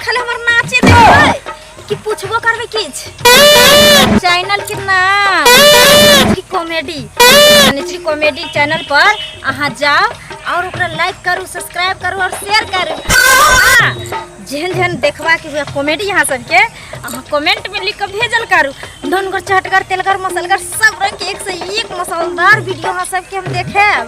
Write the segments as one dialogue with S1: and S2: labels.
S1: खाली हमर नाचे देखबै कि पूछबो करबै किछ चैनल के नाम कॉमेडी सनिचरी कॉमेडी चैनल पर अहाँ जाओ और ओकरा लाइक करू, सब्सक्राइब करू और शेयर करू। हाँ, जेहन जेहन देखबा के हुए कॉमेडी अहाँ सबके अहाँ कमेंट में लिख के भेजल करू। धनगर चटगर तेलगर मसलगर सब रंग के एक से एक मसालेदार वीडियो अहाँ सबके हम देखेब।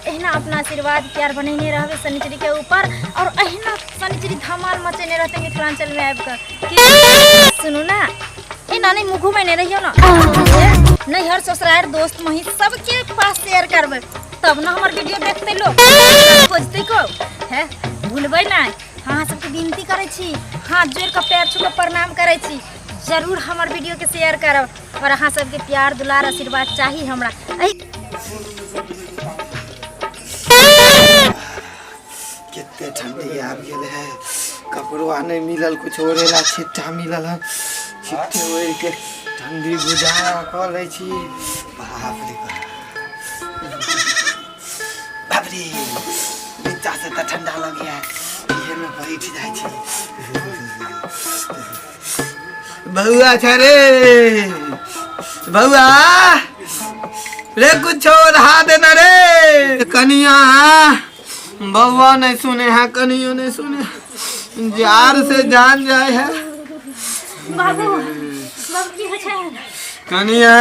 S1: एहिना अपना आशीर्वाद प्यार बनेने रहबे सनिचरी के ऊपर और एहिना सनिचरी धमाल मचेने रहते मिथिलांचल में आबि कऽ। कि सुनू ना, एना नहीं मुँह घुमेने रहियो ना, नैहर ससुरार दोस्त मही सबके पास शेयर करबै तब ना हमर वीडियो देखते लोग खोजते को है। भूलबै ना, अहाँ सबके विनती करै छी, हाथ जोड़ के पैर छू के प्रणाम करै छी, जरूर हमर वीडियो के शेयर करब और अहाँ सबके प्यार दुलार आशीर्वाद चाही हमरा।
S2: कते ठंडी आबि गेल है, कपड़ो आ नहीं मिलल, कुछ ओढ़ेला छिट्टा मिलल है, छिट्टे ओढ़ि के ठंडी गुजारा कऽ लै छी। बाप रे बाप, बाप रे, नीचा से तऽ ठंडा लगैया, इहे में बैठ जाइ छी। बउआ छै रे बउआ रे, कुछ ओढ़ा देना रे कनिया। बउआ नहीं सुने है, कनियो नहीं सुने, जार से जान जाए है।
S1: बाबू बाबू की होइ छै?
S2: कनिया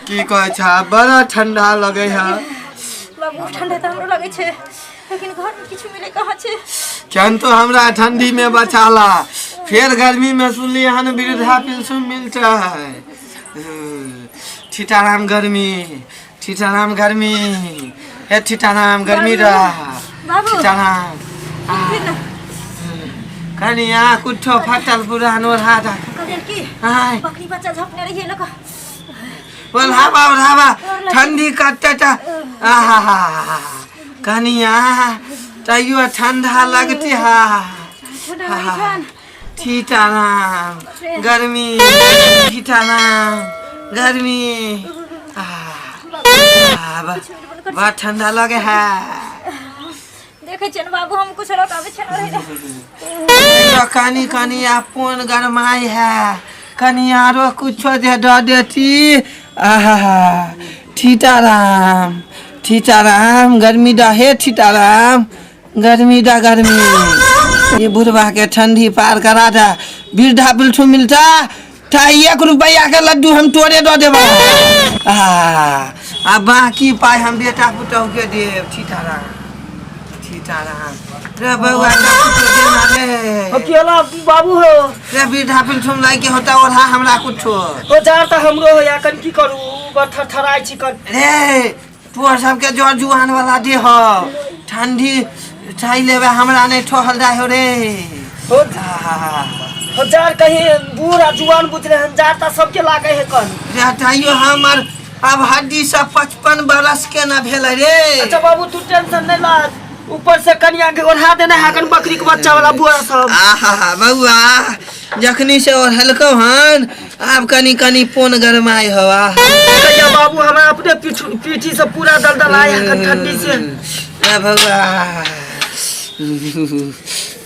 S2: की कहै छ, बड़ा ठंडा लगे है।
S1: बाबू ठंडा तऽ हमरो लगै छै, लेकिन घर में किछु मिले कहाँ छै?
S2: चन तो हमरा ठंडी में बचाला, फिर गर्मी में सुनली हन वृद्धा पेंशन मिलता है। ठीठाराम गर्मी, ठीठाराम गर्मी, हे ठीठाराम गर्मी रहा।
S1: बाबू
S2: ठीठाराम कनिया कुछो फटल पुरान ओढ़ा दा।
S1: कहलियन की
S2: आय
S1: बकरी बच्चा झपने रहिए लोक।
S2: ओढ़ावा ओढ़ावा, ठंडी कटता। आहा कनिया तैयो ठंडा लगती है।
S1: ठंडा लगै छन।
S2: ठीठाराम गर्मी, ठीठाराम गर्मी, बड़ा ठंडा लगे है।
S1: देखै छियन बाबू, हम कुछ लऽ आबै छियन ओढ़ै
S2: लए। कनी कनी अपन गरमाई है, कनी आरो कुछो जे दऽ देती। आहा ठीठाराम, ठीठाराम गर्मी दा, हे ठीठाराम गर्मी दा गर्मी, ये बुढ़वा के ठंडी पार करा दा। वृद्धा पेंशन मिलता ता 1 रुपया के लड्डू हम तोरे दऽ देबा, आ बाकी पाइ हम बेटा पुतहु के देब। ठीठाराम, ठीठाराम रे बउआ के कुछो देना रे।
S3: हो की होला बाबू हो?
S2: रे वृद्धा पेंशन लाई के होता, ओढ़ा हमरा कुछो।
S3: हो जार तऽ हमरो हो या, कन की करू, बड़ थरथराइ छी कन।
S2: रे तोहर सबके जर जुआन वाला देह, ठंडी चाहि लेबे, हमरा नहीं ठहल जाय हो रे।
S3: हो हो जार कहीं बूढ़ आ जुआन बुझले हन, जार तऽ सबके लागे है कन।
S2: रे तैयो हमर अब हड्डी सब 55 बरस के ना भेल रे।
S3: अच्छा बाबू तू टेंशन नहीं ला, ऊपर से कनिया के ओढ़ा देना है कन बकरी के बच्चा वाला बुआ सब।
S2: आहा बउआ जखनी से ओढ़लकौ हन आब कनी कनी पोन गरमाई हवा।
S3: कहिया बाबू हमरा अपने पीठी से पूरा दलदल आया है ठंडी से।
S2: आ बउआ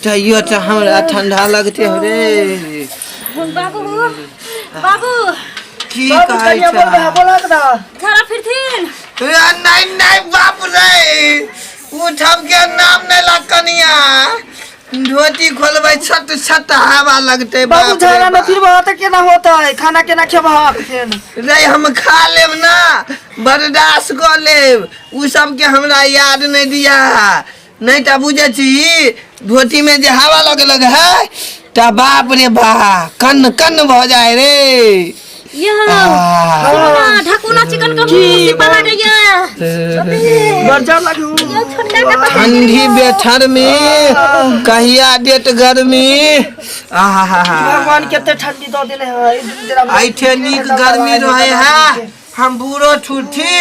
S2: तैयो तो हमरा ठंडा लगते हो रे।
S1: बाबू बाबू
S2: की
S3: बाबू
S2: कहै
S3: कनिया
S2: छ?
S3: बोल रहा बोला ना
S1: झाड़ा फिरथिन।
S2: नहीं नहीं बाप रे, उठब के नाम नहीं ला कनिया, धोती खोलबै छत छत हवा लगते।
S3: बाबू
S2: बाप रे
S3: झाड़ा में
S2: बाप।
S3: फिर बहुत केना होता है, खाना केना खेबहक फेन?
S2: रे हम खा लेब ना, बर्दाश्त कऽ लेब, उ सबके हमरा याद नहीं दिया, नहीं तऽ बुझै छी धोती में जे हवा लगे लगे है तऽ बाप रे बा कन्न कन्न भऽ जाय रे।
S1: यो सुनू ना, ढकुना चिकन का मुंह से बना गया।
S3: गरजा लागू।
S1: यो छोटका के पकड़
S2: ठंडी बेठर में कहिया देत गर्मी। आहा
S3: भगवान केते ठंडी दऽ देने है।
S2: ऐठे नीक गर्मी रहे है, हम बूढ़ो ठूठी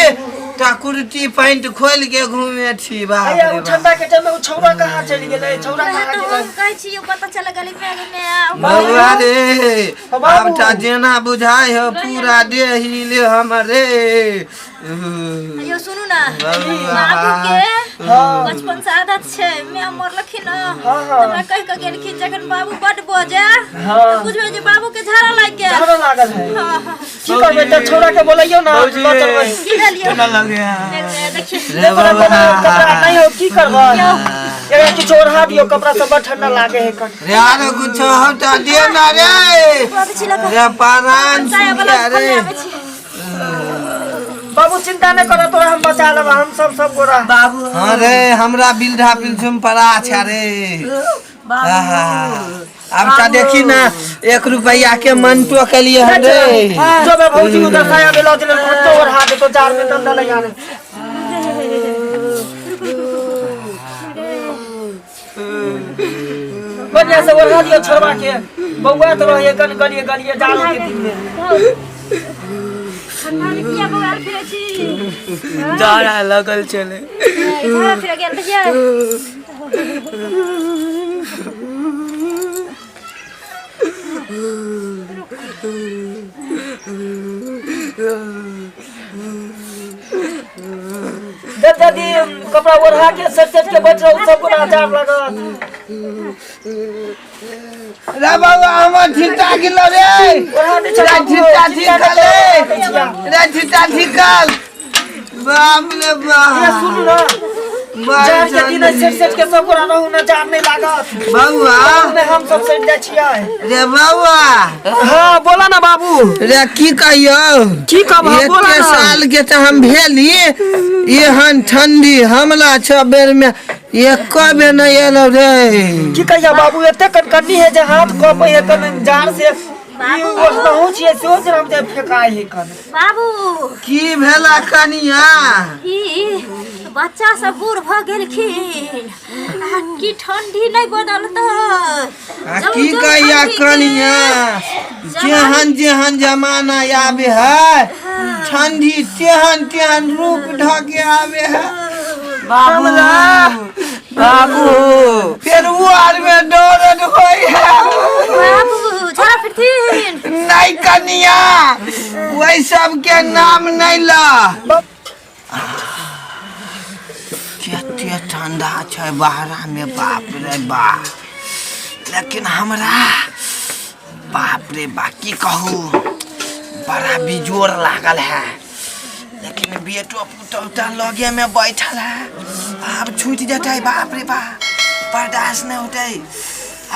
S2: ता कुर्ती पैंट खोल के घूमे छी। बाप
S3: अरे
S2: रे
S3: उ
S2: बाप।
S3: ठंडा के टाइम में उ छौरा कहाँ चलि गेलै, छौरा कहाँ
S1: तो
S3: गेलै?
S1: हम कहै छी, पता चल गली में में आ
S2: बौआ रे,
S3: बाबू।
S2: आब तऽ जेना बुझाइ हो पूरा देह हिले हमर रे।
S1: यो सुनू ना
S2: बौआ।
S1: बाबू के
S3: हाँ।
S1: बचपन से आदत छै। माय मरलखिन ना,
S3: हाँ, हाँ।
S1: हमरा कहि के गेलखिन जखन बाबू बड बजे
S3: हाँ।
S1: तऽ बुझबै जे बाबू के झाड़ा लागि गेल।
S3: झाड़ा लागल है।
S1: हाँ, हाँ।
S3: की करबै तऽ छौड़ा के बोलैयौ ना,
S2: भौजी।
S3: लऽ चलबै।
S1: की भेल यौ?
S2: केना लगैया?
S1: देखियौ।
S2: रे
S3: तोरा
S2: बाबा।
S3: कोनो कपड़ा नहीं हो, की करबै? एकरा किछु ओढ़ा दियौ, कपड़ा सब बड़ ठंडा लागे है कन।
S2: रे आरो कुछो हम तऽ दियौ ना रे।
S1: आबै छी लऽ कऽ।
S2: रे पारान
S1: साया वाला
S2: सुनिया रे।
S1: खोलने आबै छी।
S3: बाबू चिंता नहीं करो, तोरा हम बचा लेब, हम सब सब गोरा।
S4: बाबू।
S2: हाँ रे, हमरा बिल्ढा पिलछुम पड़ा छै रे। आहा, आब तऽ देखी ना, 1 रुपया के मंटो के लिए हम रे।
S3: जो बे भौजी उधर साया बेला दिले तो ओढ़ा दे तो जार में दंडा लगा ले। बढ़िया से ओढ़ा दियो छोड़वा के, बौआ तो रहे कन गलिए गलिए जाड़ो के दिन में।
S1: ठंडा में किया बौआ फिरै छी?
S4: जाड़ा लगल छलै।
S1: झाड़ा फिर गेल रहियै?
S3: जब जदी कपड़ा ओढ़ा के सेट सेट के बैठ रहू, सब गोरा जार लगत।
S2: रे बाबा, हमर ठीता गेलो रे।
S3: ओढ़ा दे
S2: रे
S3: बाबू,
S2: ठीता
S3: चिंता
S2: ठीक
S3: नहि
S2: रे।
S3: करो, ओढ़ा दै छियै।
S2: रे ठीता ठीकल। बाप रे
S3: ये
S2: बाप।
S3: सुनू ना, जार के दिन सेट सेट के सब गोरा रहू ना, जार नहीं लागत।
S2: बौआ।
S3: में हम सब सेट जाइ छियै।
S2: रे बौआ।
S3: हाँ बोला ना बाबू।
S2: रे की कहियौ?
S3: की कहब, बोला
S2: एते
S3: ना।
S2: साल के तऽ हम भेली, एहन ठंडी हमरा 6 बेर में एको बेर नहीं एलो रे।
S3: की कहिया बाबू, एते कनकनी है जे हाथ कपै है कन जार से।
S1: बाबू।
S3: ओढ़नहु छियै सेहो जे हम जे फेकाइ है कन।
S1: बाबू।
S2: की भेला कनिया?
S1: ई बच्चा सब बूढ़ भऽ गेलखिन आ की ठंडी नहि बदलतै?
S2: आ
S1: जब
S2: की
S1: जब
S2: कहिया
S1: ठंडी के
S2: कनिया, जेहन जेहन जमाना आबे है, ठंडी तेहन तेहन रूप ढके के आबे है।
S4: बाबू, बाबू।
S2: फिर वो आर में दर्द होय है।
S1: बाबू झाड़ा फिरथिन?
S2: नहीं कनिया, वही सब के नाम नहीं ला। कते ठंडा छै बाहरा में, बाप रे बाप। लेकिन हमरा बाप रे बा की कहू, बड़ा बिजोर लागल है। लेकिन बेटो पुतहु तऽ लगे में बैठल है, आब छूटि जेतै, बाप रे बाप, बर्दाश्त नहीं होतै। आ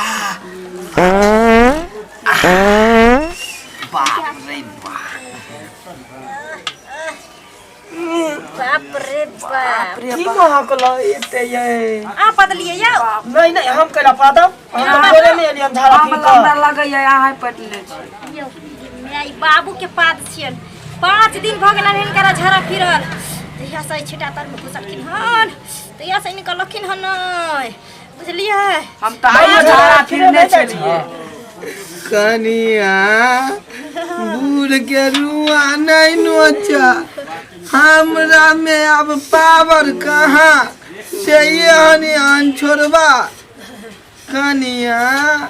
S2: बाप रे बाप।
S1: बाप रे बाप।
S3: की महकल एते ये?
S1: आ बदलिए यौ।
S3: नहीं नहीं, हम कैला पादब, हम तऽ बोले नहीं एलियन झाड़ा
S4: हम
S3: पी
S4: हमरा
S3: कऽ।
S4: लगैया अहाँ पटले छी।
S1: यौ my, ई बाबू के पाद छियन। 5 दिन भऽ गेलन हिनकरा झाड़ा फिरल। तहिया से छिटा तर में घुसलखिन हन, तहिया से निकलखिन हन नहि, बुझलियै?
S4: हम तऽ आइयो झाड़ा फिरने छलियै।
S2: कनिया, बूढ़ के रुआ नहीं नोचा। हमरा में अब पावर कहाँ से एहन एहन छोड़बा। कनिया,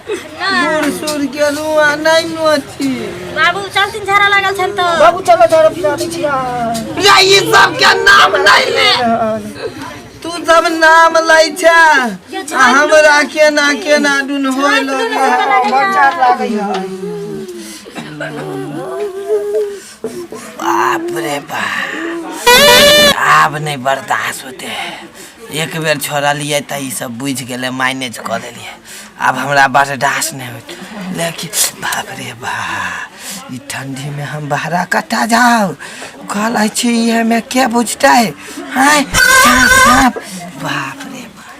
S2: बूढ़ सूढ़ के रुआ नहीं नोची।
S1: बाबू चलथिन, झाड़ा लागल छनि तऽ।
S3: बाबू चलो, झाड़ा फिरा दै छियै।
S2: रे ई सब के नाम नहीं ले, तू सब नाम लै छै आ हमरा केना केना दुन होय लगे।
S3: बड़ जार लागै है।
S2: बाप रे बाप, आब नहीं बर्दाश्त होते। एक बेर छोड़लियै तऽ ई सब बुझि गेलै, मैनेज कऽ लेलियै, आब हमरा बर्दाश्त नहि होत। लेकिन बाप रे बाप, ई ठंडी में हम बहरा कतऽ जाउ? कहलै छी इहे के बुझतै? हाय बाप, बाप रे बाप।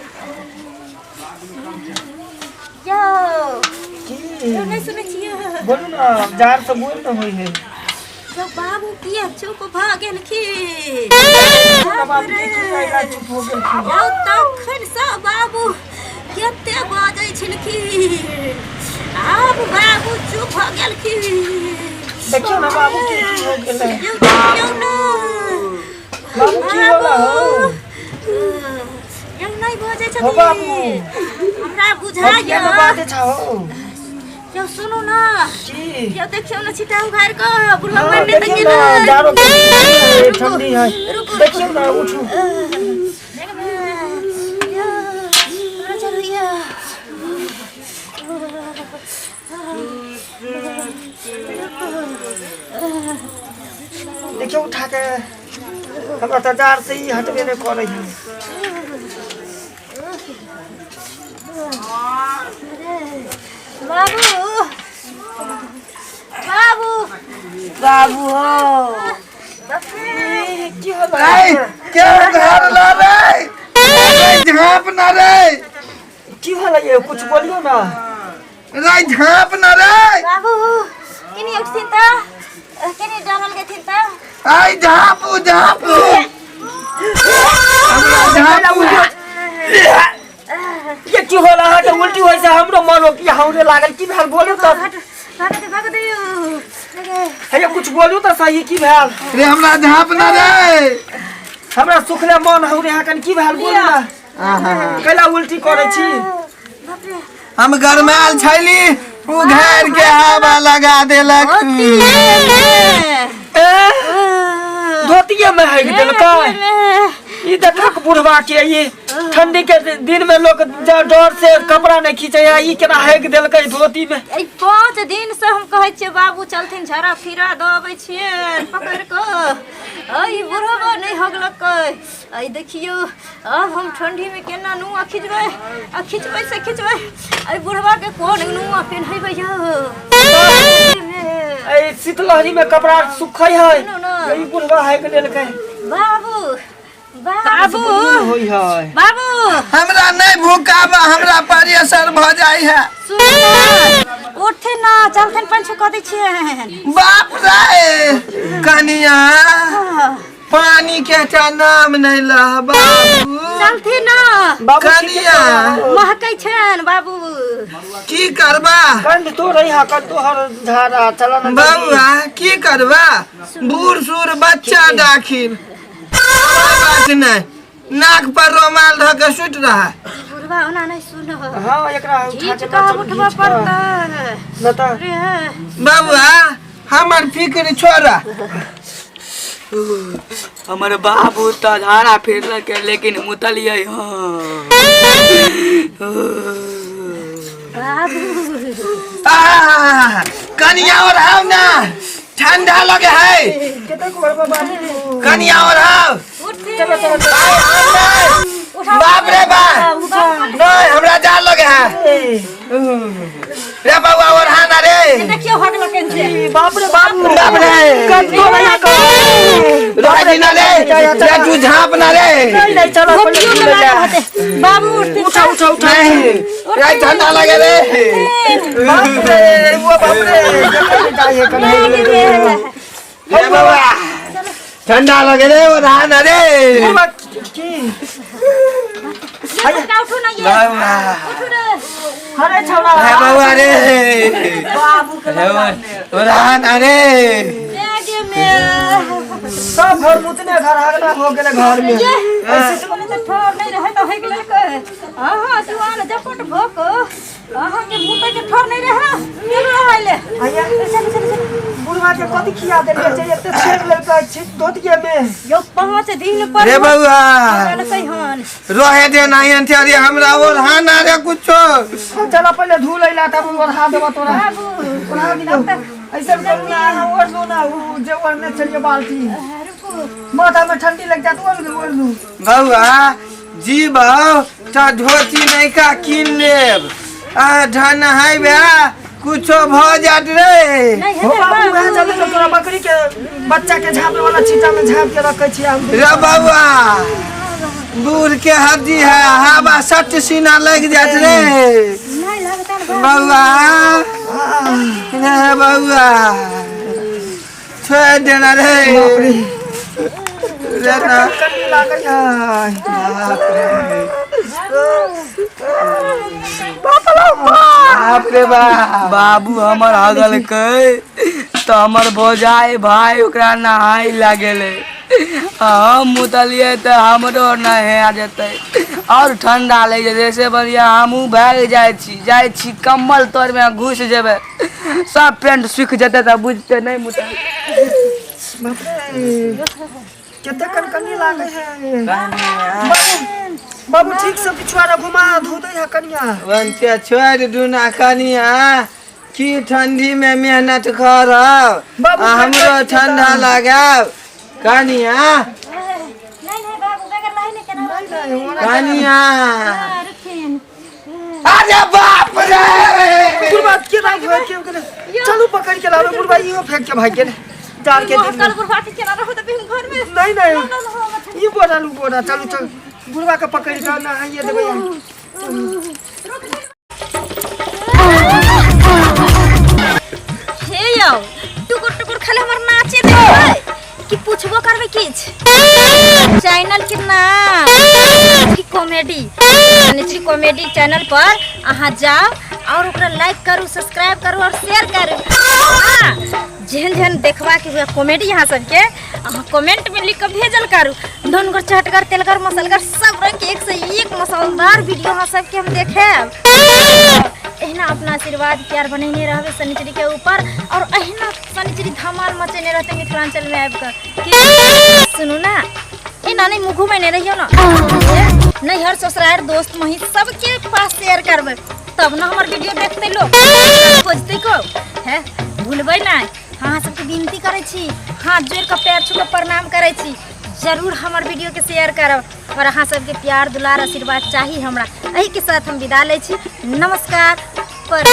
S1: यौ।
S3: की?
S1: यौ, नहि सुनै छियै?
S3: बोलू ना, जार से बोल न होइ है।
S1: यौ बाबू, किया चुप भऽ गेलखिन?
S3: बाबू की कैला चुप हो गेलखिन?
S1: यौ, तखन से बाबू कते बाजै छलखिन, आब बाबू चुप भऽ गेलखिन।
S3: देखियौ ना बाबू के की हो गेलै।
S1: यौ देखियौ ना।
S3: बाबू, की होला हो?
S1: यौ, नहि बजै
S3: हो बाबू।
S1: छथिन, हमरा
S3: हम
S1: बुझाइया।
S3: किया न बाजै छहो?
S1: यौ सुनू ना।
S3: की?
S1: यौ देखियौ ना, छिटा उघारि कऽ बुढ़वा
S3: हाँ,
S1: मरने तऽ
S3: देखियौ ना,
S1: गेलै।
S3: जाड़ो के दिन है, ठंडी है।
S1: रुकू।
S3: देखियौ ना, उठू।
S1: देखबै।
S3: देखियो उठा के हमरा तऽ जार से ई हटबे नहि करै है।
S1: बाबू बाबू
S4: बाबू हो
S3: की होलै?
S2: ऐ, के घर ला रे रे झाँप ना रे।
S3: की होलै ये? कुछ बोलियो ना।
S2: रे झाँप ना रे।
S1: बाबू केनी उठथिन तऽ, केनी डरल गेथिन तऽ।
S2: ऐ झाँपू झाँपू हमरा झाँपू।
S3: ये की होला अहाँके उल्टी होइ से हमरो मन की हौरे लागल। की भेल बोलू तऽ?
S1: भाग दे भाग दे।
S3: हे कुछ बोलू तऽ सही, की भेल?
S2: रे हमरा झाँप ना रे।
S3: हमरा सुखले मन हौरे अहाँ की भेल बोलू ना? कैला उल्टी करै छी?
S2: हम गरमायल छैली, उ घर के हवा लगा देलक।
S3: ए धोतिये में हगि देलकै। ई देखक बुढ़वा के, ई ठंडी के दिन में लोग डर से कपड़ा नहीं खींचे है, ई केना हगि देलकै धोती में।
S1: एहि 5 दिन से हम कहै छियै बाबू चलथिन झड़ा फिरा दऽ अबै छियै पकड़ि कऽ, अइ बुढ़बा नहि हगलकै। अइ देखियौ अब हम ठंडी में केना नुआ खिचबै, आ खिचबै से खिचबै अइ बुढ़बा के कोन नुआ पेन्हेबै यौ।
S3: ए शीतलहरी में कपड़ा सुखै है,
S1: सुनू ना।
S3: ई बुढ़वा हगि लेलकै।
S1: बाबू बाबू
S3: होई है।
S1: बाबू
S2: हमरा नहीं भूखाबा, हमरा परेशर भ जाइ है।
S1: सुनू ना, उठथिन ना चलथिन पंचू कऽ दै छियै।
S2: बाप रे कनिया, पानी के टा नाम नहीं लह बाबू।
S1: चलथिन ना
S3: बाबू।
S2: कनिया
S1: महकै छनि बाबू।
S2: की करबा?
S3: कंध तो रही हा, कंध तोहर झाड़ा चल ना।
S2: बउआ की करबा, बूढ़ सूढ़ बच्चा दाखिल कोई बात नहीं, नाक पर रुमाल धऽ के सुति रहा।
S1: बुढ़वा ओना नहीं सुनब।
S3: हाँ एकरा उठा
S1: खींच
S3: के
S1: कऽ उठबऽ पड़तै
S3: न तऽ।
S1: रे।
S2: बउआ हमर फिक्र छोड़ा।
S4: हमर बाबू तऽ झाड़ा फिरलकै लेकिन मुतलियै। हाँ
S1: बाबू
S2: आह, कनिया ओढ़ाउ ना, ठंडा लगे है।
S3: कतेक करबा बाबू?
S2: कनिया ओढ़ाउ।
S1: उठथिन।
S3: चलो चलो चलो।
S2: बाप रे बाप, नहीं हमरा जान लगे है। रे बउआ ओढ़ा ना रे।
S1: देखियौ हगलकनि से।
S3: बाप रे बाबू।
S2: बाप रे।
S3: कंध तो रही हा,
S2: रह ना रे रे, तू झाँप ना रे।
S3: नहीं नहीं चलो पहिले
S1: गोपियो
S3: घूमे
S1: के
S3: जा।
S1: लागल होतै। बाबू उठथिन।
S3: उठा उठा उठा।
S2: नहीं रे ठंडा लगे रे।
S3: बाप रे वो बाप रे जाइए कन्हैया।
S2: रे बउआ ठंडा लगे रे, ओढ़ा ना रे।
S3: बुढ़वा की
S1: उठू ना ये,
S2: बउआ
S1: उठू रे।
S3: अरे छौड़ा।
S2: रे बउआ रे।
S4: बाबू के
S2: ओढ़ा ना रे।
S1: आगे में
S3: सब घर मुतने घर आगना हो गेले घर में।
S1: ये ऐसे तऽ ठोर नहीं रहे तऽ होइ गेलै। अहाँ जुआन जपट भोक, अहाँके मुँह के ठोर नहीं रहे, चलू रहै ले।
S3: भैया बुढ़वा के कथी खिया देलियै जे एते छेड़ लेलकै छी धोतिये में?
S1: यौ 5 दिन पर
S2: रे बउआ
S1: हगलकै हन।
S2: रहे दे नहीं अरे हमरा ओढ़ा ना रे कुछो।
S3: चल पहिले धू लैला तब ओढ़ा देबो तोरा।
S1: बाबू
S3: ओढ़ा दियौ। ऐसे करू ना, अहाँ ओढ़ लू ना, उ जे ओढ़ने छलियै बाल्टी।
S1: रुकू।
S3: माथा में ठंडी लग जात, ओढ़ लू ओढ़ लू।
S2: बउआ जीबौ तऽ धोती नयका कीन लेब, आ धन है कुछो भ जात रे।
S1: नहीं
S3: हो
S1: हेतै
S3: बाबू, वएह
S1: बाबू।
S3: चलते तो तोरा बकरी के बच्चा के झाँपे वाला छींटा में झाँप के रखे छियै हम।
S2: रे बउआ बूढ़ के हड्डी है, हवा सट सीना लग जात रे।
S1: नहीं लगतन बाबू।
S2: बउआ रे बउआ छोड़ देना रे रे ना।
S3: कन्नी लागै है।
S2: बाप रे बाप।
S4: बाबू हमर हगलकै तऽ हमर भौजाई भाई ओकरा नहाय लागेलै, आ हम मुतलियै तऽ हमरो नहा जेतै और ठंडा लागि जेतै। से बढ़िया हमहूँ भागि जाइ छी, जाइ छी कम्बल तरमे घुसि जेबै, सब पेंट सुखि जेतै तऽ बुझतै नहि मुतल।
S3: बाप रे कते कनकनी लागै है। बाबू बाबू ठीक से पिछुआरा घुमा धो दै है कनिया।
S2: वंचे छोड़ दूना कनिया, की ठंडी में मेहनत करब
S3: बाबू,
S2: आ हमरो
S3: ठंडा
S2: ठंडा लगाब। कनिया।
S1: नहीं नहीं बाबू, बगैर नहीं नहीं केना।
S2: कनिया।
S1: रुखिन।
S2: अरे बाप रे!
S3: बुढ़बा केना भागि गेलै? चलू, पकड़ के लाबे बुढ़बा, इहो फेंक के भागि गेलै जाड़ के दिन में।
S1: कल बुढ़वा के केना रहू तऽ हम घर में।
S3: नहीं नहीं, ई बोरा लू, बोरा। चलू चलू, बुढ़बा के पकड़ के नहाइए देबै।
S1: हे यौ, टुकुर टुकुर खाली हमर नाचे देखबै कि पूछबो करबै किछ? चैनल के नाम की कॉमेडी शनिचरी कॉमेडी चैनल पर अहाँ जाओ और ओकरा लाइक करू, सब्सक्राइब करू और शेयर करू। हाँ, जेहन जेहन देखबा के हुए कॉमेडी अहाँ सबके, अहाँ कमेंट में लिख के भेजल करू। धनगर, चटगर, तेलगर, मसलगर, सब रंग के एक से एक मसालेदार वीडियो अहाँ सबके हम देखेब। एहिना अपना आशीर्वाद प्यार बनेने रहबै शनिचरी के ऊपर और एहिना शनिचरी धमाल मचेने रहते मिथिलांचल में आबि कऽ। कि सुनू ना, एना नहि मुँह घुमेने रहियौ ना। नैहर, ससुरार, दोस्त मही सबके पास शेयर करबै तब ना हमर वीडियो देखते लोग, खोजते को है। भूलबै ना, अहाँ सबके विनती करै छी, हाथ जोड़ि कऽ पैर छू कऽ प्रणाम करै छी, जरूर हमर वीडियो के शेयर करब और अहाँ सबके प्यार, दुलार, आशीर्वाद चाही हमरा। एही के साथ हम विदा लै छी। नमस्कार। पर